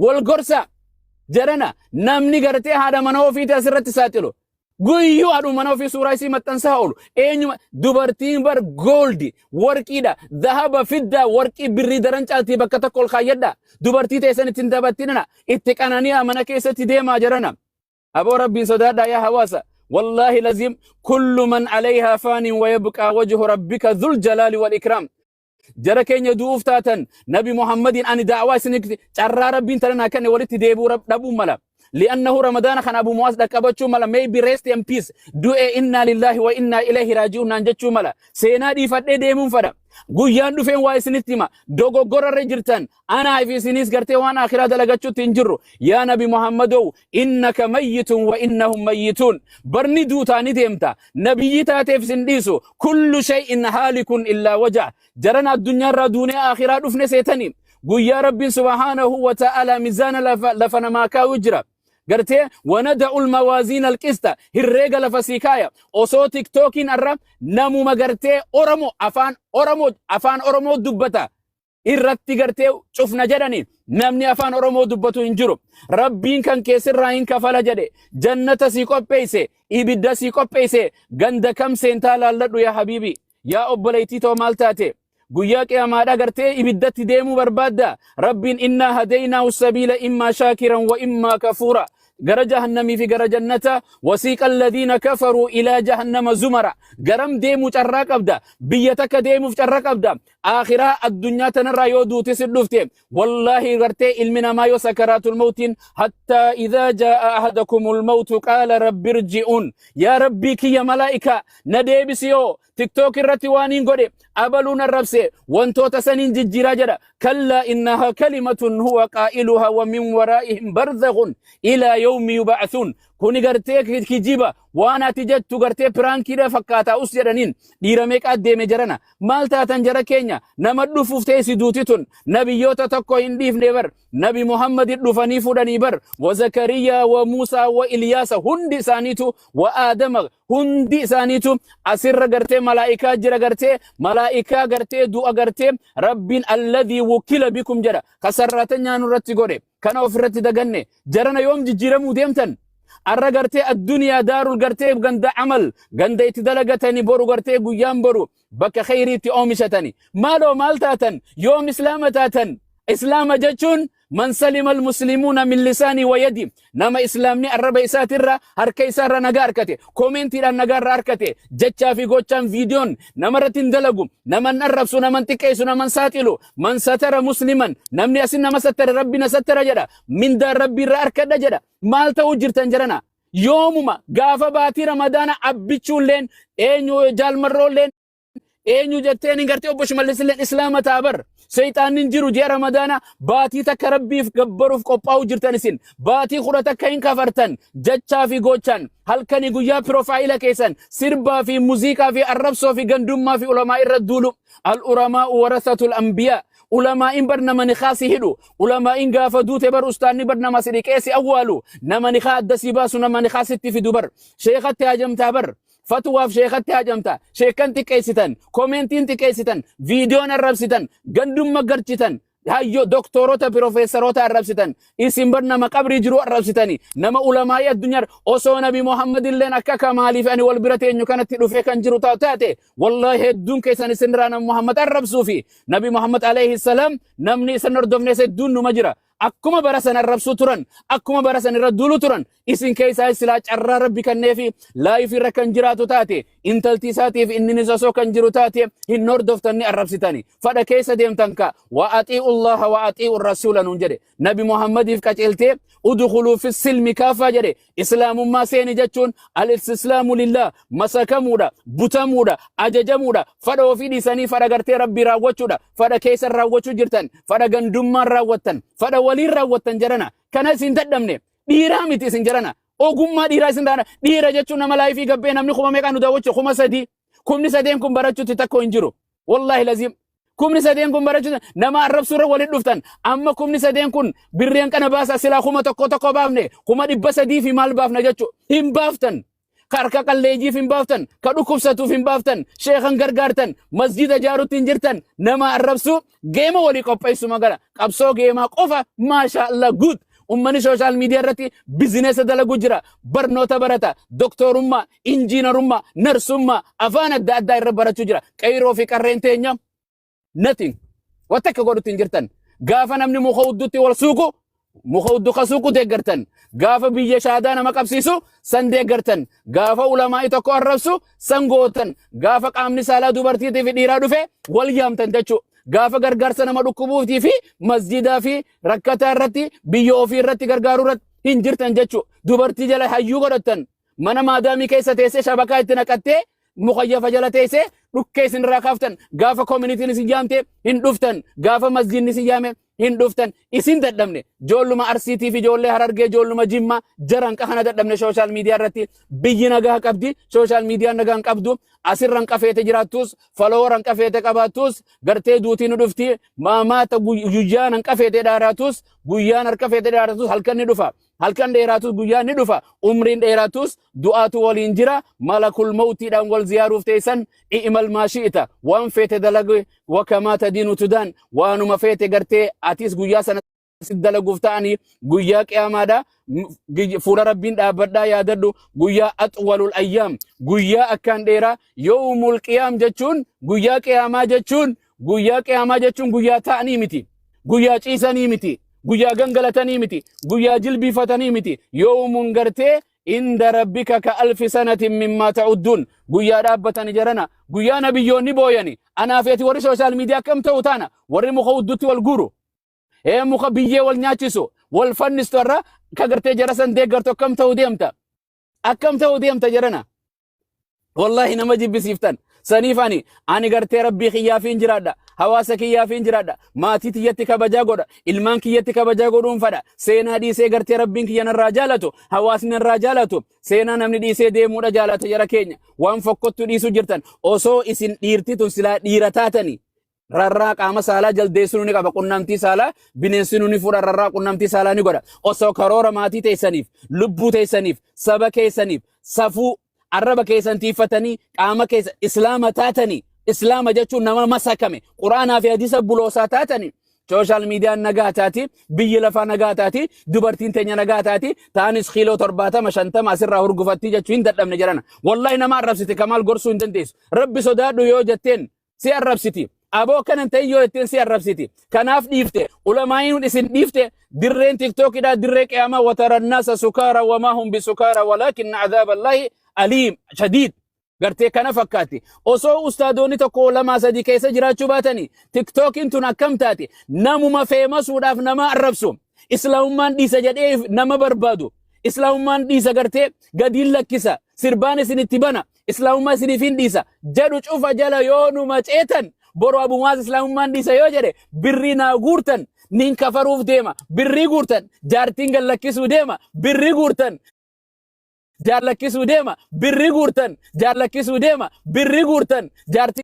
Wal gorsa. Jarana, namni gartee haadha mana ofiiti asirratti saaxilu. Guyyuu haadhuma mana ofii suuraa isii maxxansaa oolu. Eenyuma dubartiin bar gooldi, warqiidha, zahaba fiddaa, warqii birrii daran caaltii bakka tokko ol kaayyadha. Dubartii teessan ittiin taphattinana, itti qanani'aa mana keessatti deemaa jarana. Aboo, Rabbiin sodaadhaa yaa hawaasa. Wallaahi laziim, kullu man alayhaa faanin wa yabqaa wajhu rabbika dhul jalaali wal ikraam. Jara keenya, du'uuf taatan. Nabi Muhammadiin ani da'waa isin carraa Rabbiin tana naa kenne walitti deebi'uu dhabuu mala. Li'annahu Ramadaana kan Abu Muwaas dhaqqabachuu mala, maybe rest in peace, du'e, innaa lillaahi wa innaa ilayhi raaji'uun naan jechuu mala. Seenaa dhiifadhee deemuun fadha. Guyyaan dhufeen waa isinitti hima. Dogoggorarra jirtan. Anaa fi isinis gartee waan akhiraa dalagachuutti hin jirru. Yaa Nabi Muhammadow, innaka mayyitun wa innahum mayyituun. Barni duutaa ni deemta. Nabiyyi taateef isin dhiisu. Kullu shay'in haalikun illaa wajah. Jaran, addunyaarraa duunee akhiraa dhufne seetanii. Guyyaa Rabbiin subhaanahu wa ta'ala mizaana lafa namaa kaa'u jira. Gartee wanada'ul mawaaziin alqista, herreega lafa sii kaaya. Osoo TikTokiin arra namuma gartee Oromo afaan Oromoo dubbata irratti gartee cufna jedhani, namni afaan Oromoo dubbatu hin jiru. Rabbiin kan keessirraa hin kafala jedhe, jannata sii qopheesse, ibidda sii qopheesse, ganda kam seentaa laalladhu yaa habiibi. Yaa obboleettii too, maal taate? Guyyaa qiyamaadha gartee ibiddatti deemuu barbaadda. Rabbiin innaa hadeynaahu sabiila immaa shaakiran wa immaa kafuura. Gara jahannamii fi gara jannata, wasiiqa alladhiina kafaruu ilaa jahannama zumara. Garam deemuu carraa qabda? Biyya takka deemuuf carraa qabda. Akhiraa addunyaa tanarraa yoo duute si dhufte, wallaahi gartee ilmi namaa yoo sakaraatul mawtiin, hattaa idhaa jaa'a ahadakumul mawtu qaala rabbi irji'uun, yaa Rabbii kiyya, malaa'ikaa na deebisi, yoo TikTok irratti waan hin godhe abaluun arrabse wantoota saniin jijjiiraa jedha. Kallaa, innahaa kalimatun huwa qaa'iluhaa wa min waraa'ihim barzakhun ilaa yawmi yub'athuun. Kuni gartee kijiba, waan ati jettu gartee prankiidha fakkaataa us jedhaniin. Dhiira meeqaa deeme jarana? Maal taatan jara keenya? Nama dhufuuf teessi duuti tun. Nabiyyoota tokko hin dhiifne bar. Nabi Muhammad dhufanii fudhanii bar. Wa Zakariyaa wa Muusaa wa Ilyaasa, hundi isaaniitu, wa Aadama, hundi isaaniitu asirra gartee malaa'ikaa jira, gartee malaa'ikaa gartee du'a gartee Rabbiin alladhii wukila bikum jedha, kasarraata nyaanu irratti godhe. Kana ofirratti daganne jarana. Yoom jijjiiramuu deemtan? Arra gartee addunyaa daarul gartee ganda amal, ganda itti dalagatani. Boru gartee guyyaan boru bakka kheyriitti oomishatani. Maaloo, maal taatan? Yoom Islaama taatan? Islaama jechuun man salima almuslimuuna min lisaanii wa yadi, nama Islaamni arraba isaatirra harka isaarra nagaa harkate, commentiidhaan nagaa irra harkate, jechaa fi gochaan viidiyoon namarratti hin dalagu, naman arrabsu, naman xiqqeessu, naman saaxilu. Man satara musliman, namni asin nama sattare, Rabbi na sattara jedha, mindaan Rabbi irra harkadha jedha. Maal ta'uu jirtan jarana? Yoomuma gaafa baatii Ramadaana Abbichuulleen, eenyu, Jaalmarroolleen, eenyu jetteen hin gartee, obbo Shimallis illeen Islaama ta'a bar. Seexaanni hin jiru. Ji'a Ramadaana baatii takka Rabbiif gabbaruuf qophaa'uu jirtan, isin baatii 11 hin kafartan jechaa fi gochaan. Halkanii guyyaa profile keessan sirbaa fi muuziqaa fi arrabsoo fi gandummaa fi ulamaa irra duulu. Al ulamaa warasatul anbiyaa. Ulamaa'in bar nama nikaa si hidhu. Ulamaa'in gaafa duute bar ustaanni bar nama si dhiqee si awwaalu, nama nikaa adda si baasu, nama nikaa sitti fidu bar. Sheekatti hajamtaa bar, fatwaaf sheekatti hajamta. Sheekkan xiqqeessitan, commentiin xiqqeessitan, viidiyoon arrabsitan, gandumma garchitan, hayyo doktorota, piroofeesaroota arrabsitan. Isin bar nama qabrii jiru arrabsitani, nama ulamaa'ii addunyaa. Osoo Nabi Muhammad illeen akka kamaaliif ani wal bira teenyu kanatti dhufee kan jiru taate, wallaahi hedduun keessan isinirraa nama Muhammad arrabsuu fi Nabi Muhammad alayhi salaam namni isin hordofnes hedduun numa jira. Akkuma bara san arrabsuu turan, akkuma bara san irra duulu turan, isin keessaa silaa carraa Rabbi kenneefi live irra kan jiraatu taate, intalti isaatiif inninis osoo kan jiru taate, hin hordoftanni arrabsitani. Fadha keessa deemtan ka wa axii'u Allaha wa axii'u rasuula nuun jedhe. Nabi Muhammadiif qaceeltee udkhuluu fi silmi kaafaa jedhe. Islaamummaa seeni jechuun al-istislaamu lillah, masakamuudha, butamuudha, ajajamuudha, fadha ofii dhiisanii fadha gartee Rabbii raawwachuudha. Fadha keessan raawwachuu jirtan, fadha gandummaan raawwattan, fadha waliin raawwattan jedhana. Kana isin dadhabne. Dhiiraa miti isin jedhana. Ogummaa dhiiraa isin dhaana. Dhiira jechuun nama live gabbee namni kuma meeqaa nu daawwachuu? 3000. 3000 kun barachuutti takko hin jiru. Wallaahi laziim. 3000 kun barachuutti nama arrabsuurra waliin dhuftan. Amma 3000 kun birreen kana baasa, silaa 1000 tokko baafne, 300,000 fi maal baafna jechuudha. Hin baaftan. Ka harka qalleeyyiif hin baaftan, ka dhukkubsatuuf hin baaftan, sheekhan gargaartan, masjida jaarutti hin jirtan, nama arrabsuu, geema walii qopheessu magala. Qabsoo geemaa qofa, maasha Allah, good. Ummanni social media irratti bizineesa dalagu jira, barnoota barata, doktorummaa, injiinarummaa, narsummaa, afaan adda addaa irra barachuu jira. Qeyroo fi qarreen teenya nothing. Wanta akka godhutti hin jirtan. Gaafa namni muka hudduutti wal suuqu, muka hudduu ka suuqu deeggartan. Gaafa biyya shaadaa nama qabsiisu, san deeggartan. Gaafa ulamaa'ii tokko arrabsu, san gootan. Gaafa qaamni saalaa dubartiitii fi dhiiraa dhufe, wal yaamtan jechuudha. Gaafa gargaarsa nama dhukkubuutii fi masjidaa fi rakkataa irratti, biyya ofii irratti gargaaruu irratti hin jirtan jechuudha. Dubartii jala hayyuu godhattan. Mana maadaamii keessa teessee shabakaa itti naqattee mukayyafa jala teessee dhukkee isinirraa kaaftan. Gaafa communityn isin yaamte hin dhuftan. Gaafa masjidni isin yaame hin dhuftan. Isin dadhabne. Ijoolluma Arsiitii fi ijoollee Harargee, ijoolluma Jimmaa jaran kana dadhabne. Social media irratti biyyi nagaa qabdi. Social mediaan nagaa hin qabdu. Asirran qafeete jiraattus, followeran qafeete qabaattus, gartee duutii nu dhufti. Maamaata guyyaan hin qafeete dheeraatus, guyyaan harka feete dheeraatus, halkan ni dhufa. Halkan dheeraatus guyyaan ni dhufa. Umriin dheeraatus du'aatu waliin jira. Malakul mawtiidhaan wal ziyaaruuf teessan. اعمل ما شئت, waan feete dalage. وكما تدين تدان. Waanuma feete gartee atis guyyaa sana si dalaguuf ta'anii. Guyyaa qiyaamaadha fuula Rabbiin dhaabbadhaa yaadadhu. Guyyaa أطول الأيام, guyyaa akkaan dheeraa. يوم القيام jechuun, guyyaa qiyaamaa jechuun, guyyaa qiyaamaa jechuun guyyaa ta'anii miti, guyyaa ciisanii miti, guyyaa gangalatanii miti, guyyaa jilbiifatanii miti. يوم gartee عند ربك كألف سنة مما تعدون. Guyyaa dhaabbatani jarana, guyyaa nabiyyoonni booyani. Anaafeeti warri social media akkam ta'u taana? Warri muka huddutti wal guuru, ee muka biyyee wal nyaachisu, wal fannistu, irra ka gartee jara san deeggartu akkam ta'u deemta? Akkam ta'u deemta jarana? Wallahi nama jibbisiiftan. Saniif ani gartee Rabbii kiyyaafiin jiraadha, hawaasa kiyyaafiin jiraadha, maatii tiyyatti kabajaa godha, ilmaan kiyyatti kabajaa godhuun fadha. Seenaa dhiisee gartee Rabbiin kiyya narraa jaalatu, hawaasni narraa jaalatu, seenaa namni dhiisee deemuudha jaalata. Jara keenya, waan fokkottu dhiisuu jirtan. Osoo isin dhiirti tun silaa dhiira taatanii, rarraa qaama saalaa jaldeessuu ni qaba, qunnamtii saalaa bineensi ni fuudha, rarraa qunnamtii saalaa ni godha. Osoo karoora maatii teessaniif, lubbuu teessaniif, saba keessaniif, safuu arraba keessan tiifatanii, qaama keessa Islaama taatanii, Islaama jechuun nama masakame Quraanaa fi hadiisa buloosaa taatanii, social mediaan nagaa taati, biyyi lafaa nagaa taati, dubartiin teenya nagaa taati. Taanis kiiloo 70, 50 asirraa hurgufattii jechuu hin dadhabne jedhana. Wallahi nama arrabsite. Kamaal gorsuu hin dandeessu. Rabbi sodaadhu yoo jetteen si arrabsiti. Aboo akkanan ta'e yoo jetteen si arrabsiti. Kanaaf dhiifte. Ulamaa'iin isin dhiifte. Dirreen TikTokidha dirree qiyaamaa. وترى الناس سكارى وما هم بسكارى ولكن عذاب الله أليم شديد. Gartee kana fakkaatti. Osoo ustaadoonni tokko, lama, sadi keessa jiraachuu baatanii, TikTokiin tun akkam taate? Namuma famousuudhaaf nama arrabsu, Islaamummaan dhiisa jedhee nama barbaadu, Islaamummaan dhiisa, gartee gadiin lakkisa, sirbaan isinitti bana, Islaamummaa isiniif hin dhiisa jedhu cufa jala yoo numa ceetan, boru abumaas Islaamummaan dhiisa yoo jedhe, birrii naa guurtan, nin kafaruuf deema, birrii guurtan, jaartiin gad lakkisuu deema, birrii guurtan, jaarlakkisuu deema, birrii guurtan, jaarlakkisuu deema, birrii guurtan, jaartiin.